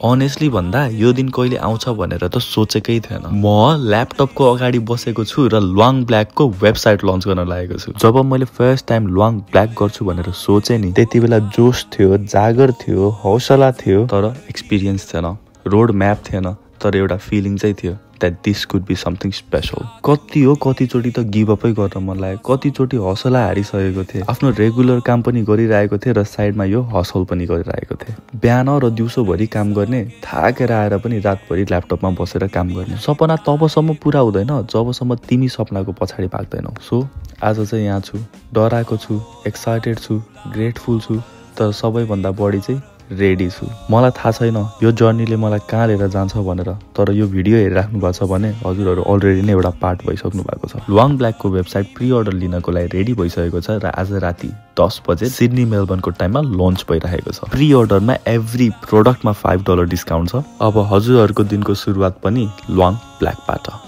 Honestly भन्दा यो दिन कहिले आउँछ भनेर त सोचेकै थिएन। म ल्यापटपको अगाडि बसेको छु र लुवाङ ब्ल्याकको वेबसाइट लन्च गर्न लागेको छु। जब मैले फर्स्ट टाइम लुवाङ ब्ल्याक गर्छु भनेर सोचे नि, त्यति बेला जोश थियो, जागर थियो, हौसला थियो, तर एक्सपिरियन्स थिएन, रोड म्याप थिएन, तर एउटा फिलिङ चाहिँ थियो that this could be something special। कतिचोटि त गिभ अपै गर्न मन लाग्यो, कतिचोटि हौसला हारिसकेको थिएँ, आफ्नो रेगुलर काम पनि गरिरहेको थिएँ र साइडमा यो हसल पनि गरिरहेको थिएँ। बिहान र दिउँसोभरि काम गर्ने, थाकेर आएर पनि रातभरि ल्यापटपमा बसेर काम गर्ने। सपना तबसम्म पुरा हुँदैन जबसम्म तिमी सपनाको पछाडि भाग्दैनौ। सो आज चाहिँ यहाँ छु, डराएको छु, एक्साइटेड छु, ग्रेटफुल छु, तर सबैभन्दा बढी चाहिँ रेडी छु। मलाई थाहा छैन यो जर्नीले मलाई कहाँ लिएर जान्छ भनेर, तर यो भिडियो हेरिराख्नु भएको छ भने हजुरहरू अलरेडी नै एउटा पार्ट भइसक्नु भएको छ। लुवाङ ब्ल्याकको वेबसाइट प्री अर्डर लिनको लागि रेडी भइसकेको छ र आज राति 10 बजे सिडनी मेलबर्नको टाइममा लन्च भइरहेको छ। प्री अर्डरमा एभ्री प्रोडक्टमा $5 डिस्काउन्ट छ। अब हजुरहरूको दिनको सुरुवात पनि लुवाङ ब्ल्याकबाट।